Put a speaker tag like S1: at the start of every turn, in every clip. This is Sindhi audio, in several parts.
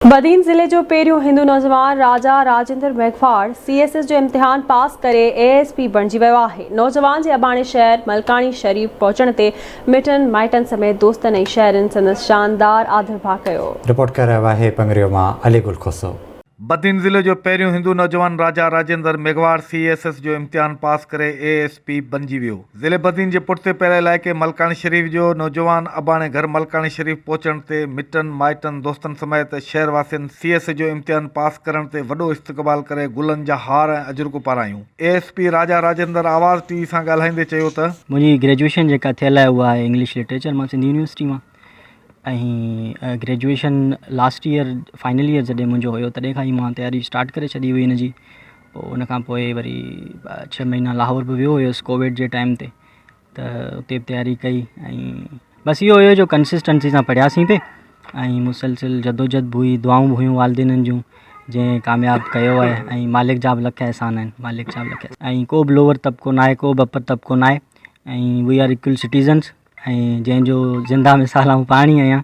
S1: بدين ضلعي جو پهريون هندو نوجوان Raja Rajendar Meghwar C S S جو امتحان پاس ڪري اي ايس پي بڻجي ويو آهي. نوجوان جي اباڻي شهر ملڪاڻي شريف پهچڻ تي مٽن مائٽن سميت دوستن ۽ شهرين سندس شاندار آڌرڀاء ڪيو.
S2: رپورٽ ڪري رهيو آهي پنگريو مان علي گل کوسو.
S3: بدين ضلعي جو پهريون هندو نوجوان Raja Rajendar Meghwar C S S جو امتحان پاس ڪري اي ايس پي بنجي ويو. ضلعي بدين جي پٺتي پيل علائقي ملڪاڻي شريف جو نوجوان اباڻي گهر ملڪاڻي شريف پهچڻ تي مٽن مائٽن دوستن سميت شهر واسين سي ايس جو امتحان پاس ڪرڻ تي وڏو استقبال ڪري گلن جا هار ۽ اجرڪون پارايون. A S P Raja Rajendar Awaz T V سان ڳالهائيندي چيو ته.
S4: منهنجي گريجوئيشن جيڪا ٿيل آهي اها آهي انگلش لٽريچر مان سنڌ يونيورسٽي مان ۽ graduation last year final year جڏهن منهنجو هيو تڏهن کان ئي مان تياري اسٽارٽ ڪري ڇڏي هئي ان جي پوء ان کان پوء وري ڇهه مهينا لاهور به ويو هيس ڪووڊ جي ٽائيم تي ته اتي به تياري ڪئي ۽ بس اهو هيو جو ڪنسسٽنسي سان پڙهياسين پئي ۽ مسلسل جدوجهد به هئي دعائون به هيون والدينن جون جنهن ڪامياب ڪيو آهي ۽ مالڪ جا به لک احسان آهن مالڪ جا به لک ۽ ڪو به لوئر طبقو ناهي ڪو به اپر طبقو ناهي ۽ وي آر ايڪول سٽيزنس ۽ جنهن جو زنده مثال آئون پاڻ ئي آهيان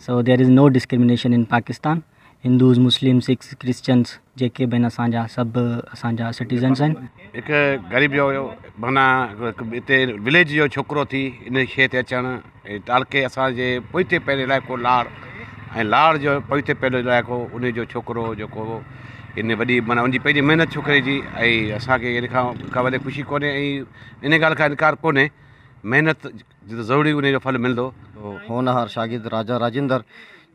S4: so there is no discrimination in Pakistan Hindus Muslim Sikhs Christians جيڪي به آهن اسان جا سڀ اسان جا سٽيزنس آهن.
S5: هڪ غريب جو معنيٰ هڪ هتي وليج جو ڇوڪرو ٿي ان شيء تي اچڻ ۽ تعلقي اسان جي پوئتي پيل علائقو لاڙ ۽ لاڙ جو پوئتي پيل علائقو ان جو ڇوڪرو جيڪو ان وڏي معنيٰ ان جي پنهنجي محنت ڇوڪري جي ۽ اسان کي ان کان ڪا وڏي خوشي ڪونهي ۽ ان ڳالهه کان انڪار ڪونهي محنت جتي ضروري انهي جو ڦل ملندو.
S6: هونهار شاگرد راجا راجيندر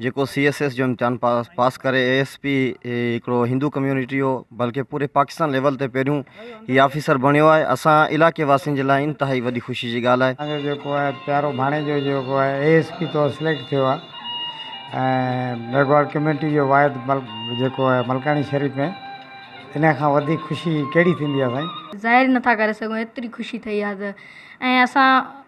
S6: جيڪو سي ايس ايس جو امتحان پاس ڪري اي ايس پي هڪڙو هندو ڪميونٽي هو بلڪه پوري پاڪستان ليول تي پهريون هي آفيسر بڻيو آهي اسان علائقي واسين جي لاء انتهائي وڏي خوشي جي ڳالهه آهي.
S7: اسان جو جيڪو آهي پيارو ڀاڻيجو جيڪو آهي اي ايس پي طور سليڪٽ ٿيو آهي ۽ ميگهواڙ ڪميونٽي جو واحد جيڪو آهي ملڪاڻي شريف ۾ ان کان وڌيڪ خوشي ڪهڙي ٿيندي آهي سائين.
S8: ظاهر نٿا ڪري سگهون ايتري خوشي ٿئي آهي ته ۽ اسان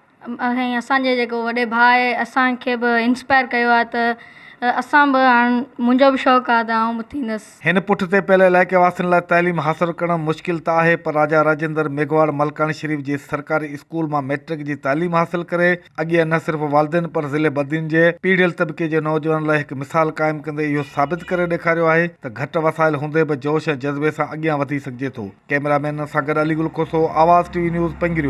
S8: ۽ اسان جي جيڪو وڏي ڀاء آهي اسان کي به انسپائر ڪيو آهي ته اسان به هاڻ منهنجو به شوق آهي ته آئون به ٿيندس.
S3: هن پٺتي پيل علائقي واسين لاء تعليم حاصل ڪرڻ مشڪل ته آهي پر راجا راجيندر ميگهواڙ ملڪاڻي شريف جي سرڪاري اسڪول مان مئٽرڪ جي تعليم حاصل ڪري اڳيان نه صرف والدين پر ضلعي بدين جي پيڙهيل طبقي جي نوجوانن لاء هڪ مثال قائم ڪندي اهو ثابت ڪري ڏيکاريو آهي ته گهٽ وسائل هوندي به جوش ۽ جذبي سان اڳيان وڌي سگهجي ٿو. ڪئميرا مين سان گڏ Ali Gul Khoso, Awaz T V news, Pangrio.